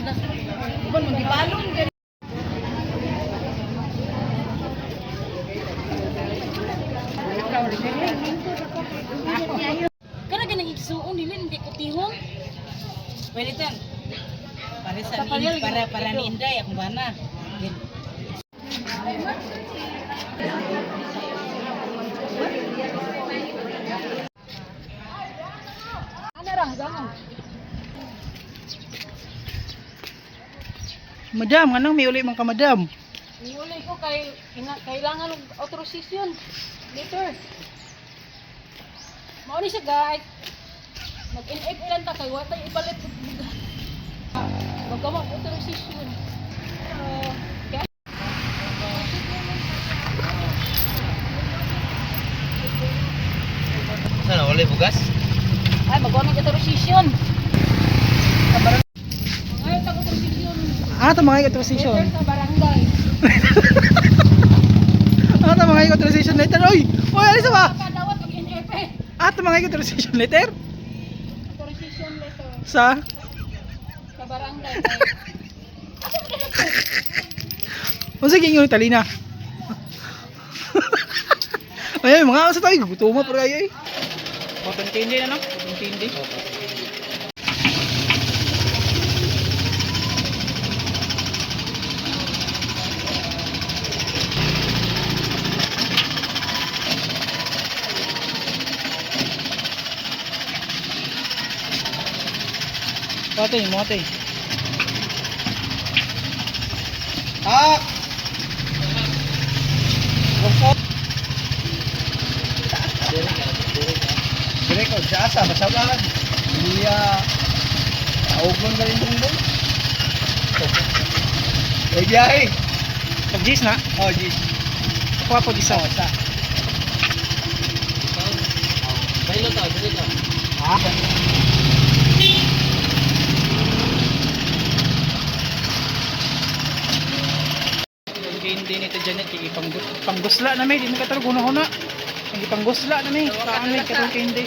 Uban magibalon gani. Kana ganang igsuon dili hindi ko tihon. Pwede tan. Para sa Sa ni, palyal, para para ito. ni Inday akong bana. Ana ra ganang. Madam, anong may uli man ka, madam? Niulay ko kay kailangan og authorization later. Mao ni siya, guys. Mag-NF ilan ta kay wa tay ipalit og bigas. Magkamang authorization. Kaya- Sana wala bugas? Ay, magawa ng authorization. Sa barangay. Ngayon tag authorization. Ah, ito mga authorization. Letter sa barangay. Ah, ito mga authorization letter. Oy! Oy, alis ba? Padawat og NF. Ah, ito mga authorization letter? Authorization letter Sa? sa barangay. Kay Unsa gyud yung talina? Ay, mga asa tayo gutuma pero ay ay. Cotton candy na, no? Cotton candy. Mote, mote. Ah! Dire ko sa asa masabahan. Iya. Taogon ka rin bumbong. Eh biyahe. Pag na, Oh, jeez. kuha po isa. Oh, sa. Baylo to, dili to. Ha? Hindi nito Janet kay panggusla na may di mo katulog huna-huna. Ang ipanggusla na may. Kaan may katong candy.